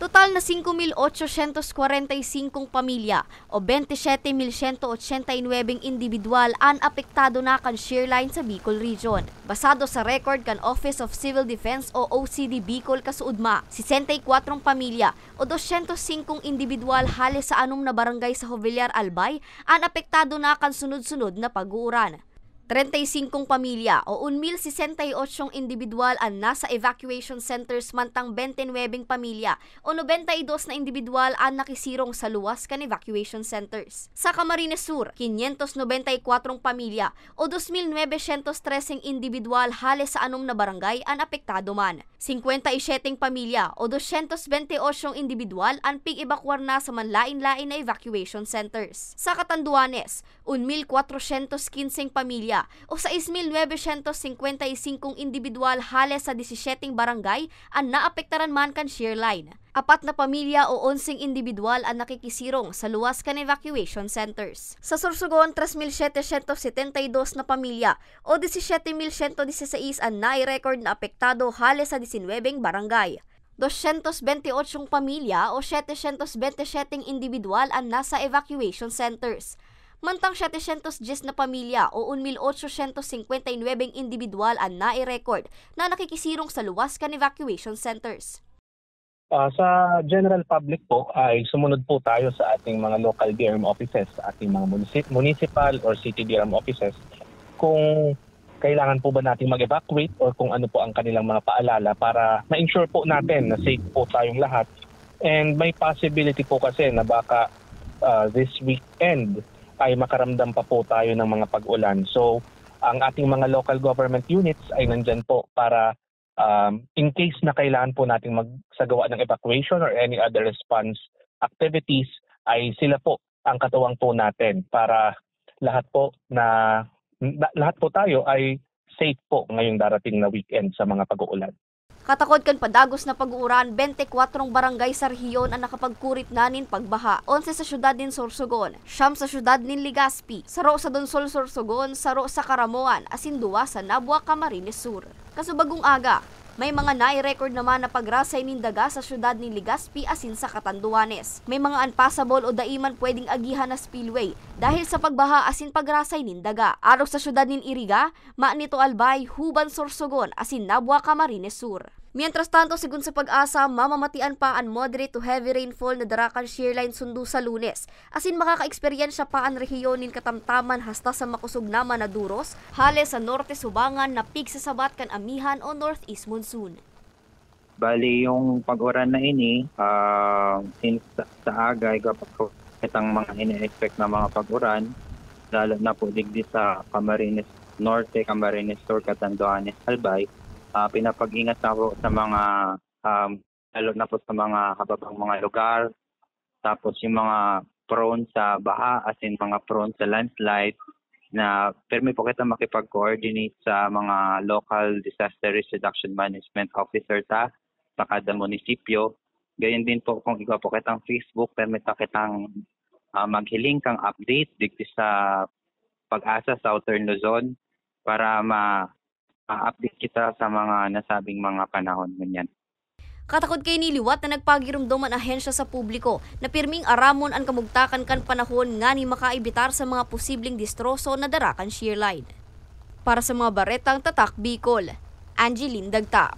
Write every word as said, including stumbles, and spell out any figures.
Total na singko mil ochosyentos kwarenta y singkong pamilya o bente siyete mil siyento ochenta y nuebeng indibidwal an apektado na kan shear line sa Bicol Region. Basado sa record kan Office of Civil Defense o O C D Bicol kasuodma, sesenta y kwatrong pamilya o dosyentos singkong indibidwal hale sa anom na barangay sa Jovellar, Albay an apektado na kan sunod-sunod na pag-uuran. Treinta y singkong pamilya o un mil sesenta y ochong indibidwal an nasa evacuation centers, mantang bente nuebeng pamilya o nobenta y dos na indibidwal an nakisirong sa luwas kan evacuation centers. Sa Camarines Sur, quinientos nobenta y kwatrong pamilya o dos mil nuebesyentos treseng indibidwal hale sa anom na barangay an apektado man. Singkwenta y siyeteng pamilya o dosyentos bente y ochong indibidwal an pig-ebakwar na sa manlaen-laen na evacuation centers. Sa Catanduanes, un mil kwatrosyentos kinseng pamilya o sais mil nuebesyentos singkwenta y singkong indibidwal hale sa disisyeteng barangay an naapektaran man kan shear line. Apat na pamilya o onseng indibidwal an nakikisirong sa luwas kan evacuation centers. Sa Sorsogon, tres mil siyetesyentos setenta y dos na pamilya o disisyete mil siyento disisais an nai-record na apektado hale sa disinwebeng barangay. Dosyentos bente y ochong pamilya o siyetesyentos bente y siyeteng indibidwal an nasa evacuation centers. Mantang siyetesyentos dyes na pamilya o un mil ochosyentos singkwenta y nuebeng indibidwal an nai-record na nakikisirong sa luwas kan evacuation centers. Ah, sa general public po ay sumunod po tayo sa ating mga local B R M offices, sa ating mga municip-, municipal or city B R M offices kung kailangan po ba nating mag-evacuate or kung ano po ang kanilang mga paalala para ma-ensure po natin na safe po tayong lahat. And may possibility po kasi na baka, ah, this weekend ay makaramdam pa po tayo ng mga pag-ulan. So, ang ating mga local government units ay nandyan po para, um, in case na kailangan po nating magsagawa ng evacuation or any other response activities, ay sila po ang katuwang po natin para lahat po na, na- lahat po tayo ay safe po ngayong darating na weekend sa mga pag-uulan. Katakod kan padagos na pag-uuran, bente kwatrong barangay sa rehiyon an nakapagkurit na nin pagbaha. Onse sa syudad nin Sorsogon, siyam sa syudad nin Legazpi, saro sa Donsol, Sorsogon, saro sa Caramoan, asin duwa sa Nabua, Camarines Sur. Kasubagong aga, may mga nai-record naman na pagrasay nin daga sa syudad nin Legazpi asin sa Catanduanes. May mga unpassable o dai man pwedeng agihan na spillway dahil sa pagbaha asin pagrasay nin daga. Arog sa syudad nin Iriga, Manito, Albay, Juban, Sorsogon asin Nabua, Camarines Sur. Mientras tanto, segun sa PAGASA, mamamatian pa an moderate to heavy rainfall na dara kan shear line sundo sa Lunes, asin makakaeksperyensya pa an rehiyon nin katamtaman hasta sa makosog naman na duros, hale sa norte subangan na pigsasabat kan amihan o northeast monsoon. Bali, yung pag-uran na ini, ah, since sa, sa aga, igwa pa po kitang mga ine-expect na mga pag-uran, lalo na po digdi sa Camarines Norte, Camarines Sur, Catanduanes, Albay. Ah, pinapag-ingat na po sa mga, um, lalo na po sa mga hababang mga lugar, tapos yung mga prone sa baha, as in mga prone sa landslide, na permi po kita makipag-coordinate sa mga local disaster risk reduction management officer ta sa kada munisipyo. Gayon din po kung igwa po kitang Facebook, permi ta kitang, ah, maghiling kang update digdi sa PAGASA Southern Luzon para ma-, ma-update kita sa mga nasabing mga panahon ngunyan. Katakod kaini, liwat na nagpagiromdom an ahensya sa publiko na pirming aramon an kamugtakan kan panahon nganing makaibitar sa mga posibleng distroso na dara kan shear line. Para sa mga baretang Tatak Bicol, Angeline Dagta.